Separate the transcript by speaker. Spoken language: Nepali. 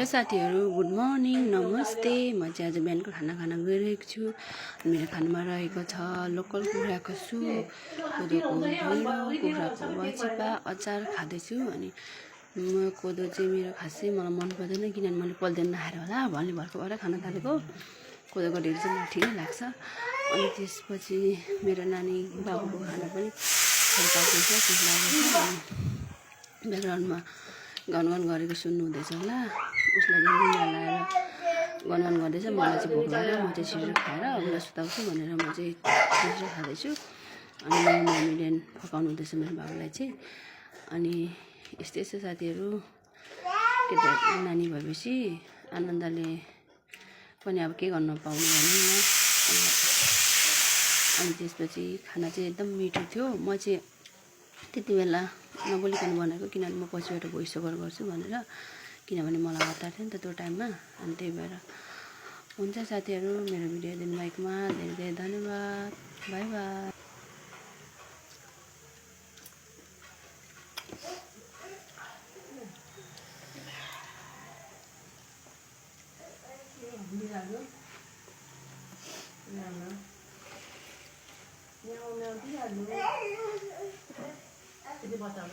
Speaker 1: हेलो साथीहरू, गुड मर्निङ, नमस्ते। म चाहिँ आज बिहानको खाना खान गइरहेको छु। मेरो खानामा रहेको छ लोकल कुखुराको सुप, कोदोको ढिँडो, कुखुराको वाचिपा, अचार खाँदैछु। अनि कोदो चाहिँ मेरो खासै मलाई मन पर्दैन, किनभने मैले पल्देन नखाएर होला भन्ने भर्खरबाट खान थालेको। कोदोको ढिँडो चाहिँ मलाई ठिकै लाग्छ। अनि त्यसपछि मेरो नानी बाबुको खाना पनि ब्याकग्राउन्डमा गनगन गरेको सुन्नुहुँदैछ होला। उसलाई चाहिँ निन्द्रा लाएर गनगन गर्दैछ। मलाई चाहिँ भोक लागेर म चाहिँ छिटो खाएर उसलाई सुताउँछु भनेर म चाहिँ छिटो खाँदैछु। अनि मेरो मम्मीले फकाउनु हुँदैछ मेरो बाबुलाई चाहिँ। अनि यस्तै यस्तो साथीहरू, केटा नानी भएपछि आनन्दले पनि अब के गर्न पाउनु भन्नु न। अनि त्यसपछि खाना चाहिँ एकदम मिठो थियो। म चाहिँ त्यति बेला नबोलिकन बनाएको, किनभने म पछिबाट भोइस ओभर गर्छु भनेर, किनभने मलाई हतार थियो नि त त्यो टाइममा। अनि त्यही भएर हुन्छ साथीहरू, मेरो भिडियो दिनुभएकोमा धेरै धेरै धन्यवाद। By by.
Speaker 2: Ini बताओ